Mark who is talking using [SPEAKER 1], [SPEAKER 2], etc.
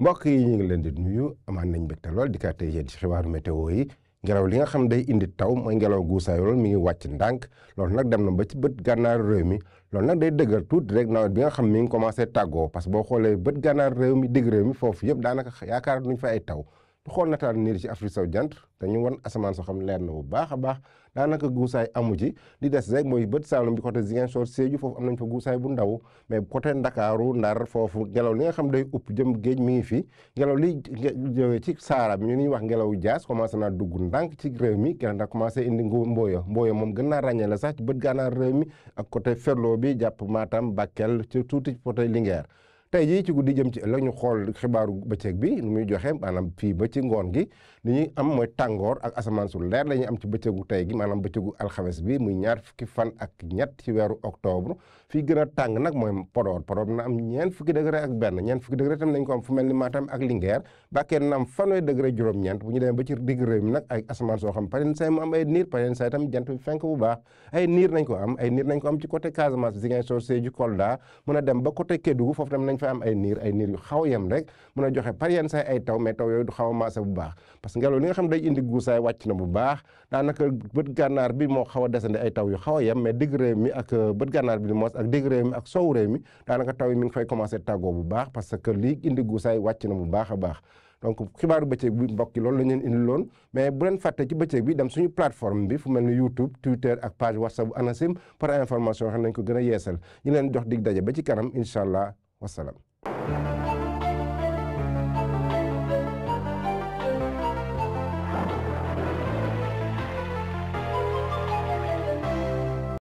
[SPEAKER 1] mbokk yi ñu ngi leen di nuyu amaan nañ mbégte lool di kaa tey yéen ci xibaaru météo yi ngelaw li nga xam day indi taw mooy ngelaw guusaay lool mi ngi wàcc ndànk loolu nag dem na ba ci bët gànnaaru réew mi loolu nag day dëggal tuuti rek nawet bi nga xam mi ngi commencé tàggoo parce que boo xoolee bët gànnaaru réew mi digg réew mi foofu yëpp daanaka yaakaar duñ fa ay taw du xool nataal niir ci Afrique sowu jant dañu won asamaan soo xam leer na bu baax a baax daanaka guusaay amu ci li des rek mooy bët Saalum bi côté Ziguinchor Sédhiou foofu am nañ fa guusaay bu ndaw mais côté Ndakaaru Ndar foofu ngelaw li nga xam day upp jëm géej mi ngi fi ngelaw li jógee ci Saara bi ñu ñuy wax ngelaw jaas commencé naa dugg ndànk ci réew mi kenn da commencé indi mbooya moom gën naa ràññee la sax ci bët gànnaar réew mi ak côté Ferlo bi jàpp Matam Bakel ci tuuti côté Linguère tey jii ci guddi jëm ci ëllëg ñu xool xibaaru bëccëg bi nu muy joxe maanaam fii ba ci ngoon gi li ñuy am mooy tàngoor ak asamaan su leer la ñuy am ci bëccëgu tey gi maanaam bëccëgu alxames bi muy ñaar fukki fan ak ñett ci weeru octobre fii gën a tàng nag mooy Podor na am ñeent fukki degré ak benn ñeent fukki degré tam nañ ko am fu mel ni Matam ak Linguère Bakel na am fanweeri degré juróom-ñeent bu ñu demee ba ci digg réew mi nag ay asamaan soo xam pareen say mu am ay niir pareen say tam jant bi fenk bu baax ay niir nañ ko am ci côté Casamance Ziguinchor Sédhiou Kolda mën a dem ba côté Kédougou foofu tam nañ fa am ay niir yu xaw a yem rek mën a joxe par yenn say ay taw mais taw yooyu du xaw a maase bu baax parce que ngelaw li nga xam day indi guusaay wàcc na bu baax daanaka bët gànnaar bi moo xaw a desandi ay taw yu xaw a yem mais digg réew mi ak bët gànnaar bi di moos ak digg réew mi ak sowu réew mi daanaka taw yi mi ngi fay commencé tàggoo bu baax parce que lii indi guusaay wàcc na bu baax a baax donc xibaaru bëccëg bi mbokk yi loolu la ñu leen indi loon mais bu leen fàtte ci bëccëg bi dem suñu plateforme bi fu mel ni YouTube Twitter ak page WhatsApp bu ANACIM pour information xam nañ ko gën a yeesal ñu leen jox dig daje ba ci kanam incha allah wasalaam